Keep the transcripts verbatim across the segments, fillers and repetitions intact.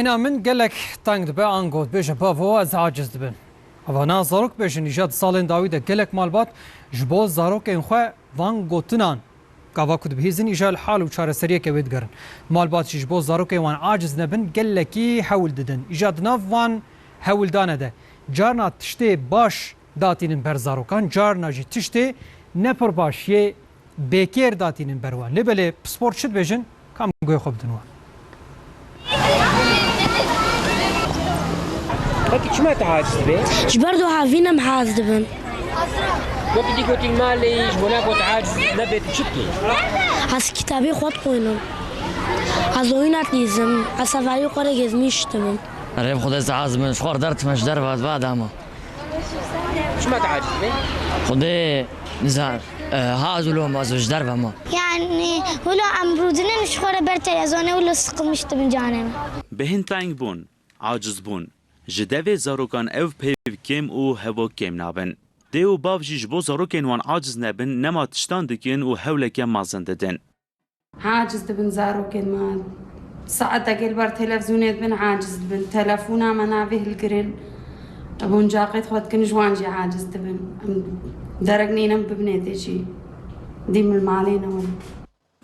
Hêna min gelek teng dibe, ango dibêje, bavo, ez aciz dibim. Ava na zarok bêjin, îja di salên dawî de gelek malbat ji bo zarokên xwe van gotinan gava ku dibihîzin, îja li hal û çareseriyeke wê digerin. Malbat jî ji bo zarokên wan aciz nebin, gelekî hewl didin. Îja di nav van hewldane de carna tiştê baş datînin ber zarokan, carna jî tiştê ne pir baş yê bêkêr datînin ber wan. Lê belê pispor çi dibêjin? Kam guhê xwe bidin wan. Peki çima tu aciz dibî? Ji ber du havîn em hez dibin. Wekî dî gotî malê ji bo ne got aciz nebe, tu çi dikî? Ez kitabê xwe dixwînim. Ez oyuna dîzim. Ez seferî xwe re gezmîş dibim. Rêv Xwedê saaz bin, ji xwe re dertime, ji derve va dama. Çima tu aciz dibî? Xwedê nizar, e, ha ez wilo ma, ez ji derve ma. Yani, wilo em rûdinin ji xwe re ber televîzyonê, wilo sıkılmış dibin canê me. Bêhn teng bûn, aciz bûn. Ji devê zarokan ew peyv kêm û hevok kêm nabin. Dê û bav jî ji bo zarokên wan aciz nebin, nema tiştan dikin û hewleke mezin didin. Aciz dibin zarokên me. Saetekê li ber televîzyonê dibin, aciz dibin. Telefona me navê hilgirin. Boncaqê xwe dikin, ji wan jî aciz dibin. Em derek nînin bibinê tê jî. Dî min malê ne wan.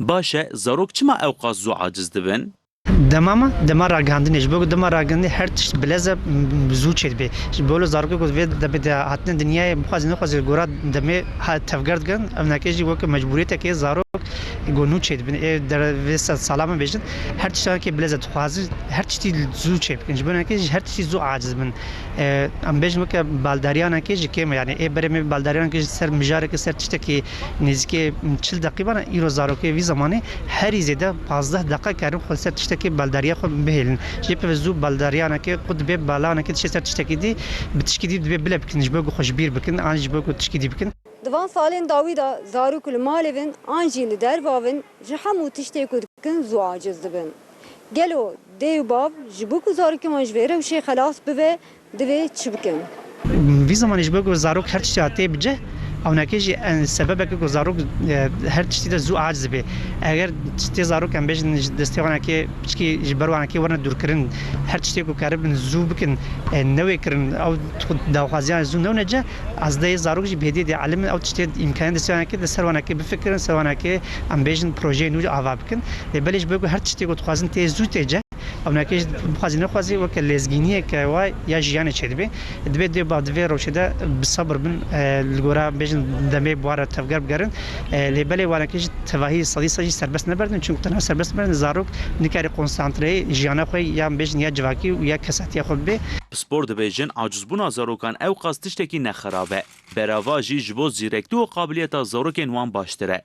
Baş e, zarok çima ewqas zû aciz dibin? Dema me, dema ragihandinê, ji bo ku dema ragihandinê her tişt bilez e, m, zû çêdibe. Ji bo zarokê ku vê demê de hatine dinyayê, bixwazî nexwazî gora demê ha-, tevger dikin, ev neke jî weke mecbûriyeteke zarok ku nû çêdibin. Ê der-, vê se-, sala me bêjin, her tiştekê bilez e dixwazin, her tiştî zû çêbikin. Ji bo neke jî her tiştî zû aciz bin. E, em bêjin weke baldariyaneke ji kêm e, yani ê berê me baldariyaneke ji ser mijareke ser tiştekî nêzîkê çil deqî bana, îro zarokê vî zemanê herî zêde pazdeh deqa karin xwe ser tiştekî baldariya xwe bihêlin. Jê peve zû baldariyaneke xwe dibe balaneke dişê ser tiştekî dî, bi tişkî dî dibe bile bikin, ji bo ku xwe ji bîr bikin, an ji bo ku tişkî dî bikin. Di van salên dawî de zarok li malê bin an jî li derva bin ji hemû tiştê ku dikin zû aciz dibin. Gelo dê û bav ji bo ku zarokê wan ji vê rewşê xelas bibe, divê çi bikin? Vî zemanê ji bo ku zarok her tiştî hatê bi cih, ewnekê jî en sebebeke ku zarok, e, her tiştî de zû aciz bê. Eger tê zarok em bêjin ji destê wanekê piçkî ji ber wanekê werine dûrkirin, her tiştê ku karibin zû bikin, e, newê kirin, ew daxwaziyan zû newne cih, ez dê zarok jî bêdî dê elim ew tiştê îmkanê destê wanekê de ser wanekê bifikirin, ser wanekê em bêjin projeyê nû ava bikin. Lê belê ji bo ku her tiştê ku dixwazin tê zû tê cih, ewnekê jî bixwazî nexwazî weke lêzgîniyeke wa ya jiyanê çêdibe. Divê dê ba di vê rewşê de bi sebir bin, e, li gora bêjin demê bi wan re tevger bigerin. E, lê belê wanekê jî tevahî sedî sed jî serbest neberdin. Çunku tenha serbest berdin zarok nikare konsantreyê jiyana xwe ya bêjin ya civakî û ya kesatiya xwe bibe. Pispor dibêjin acizbûna zarokan ewqas tiştekî ne xirab e. Berava jî ji bo zîrektî û qabiliyeta zarokên wan baştir e.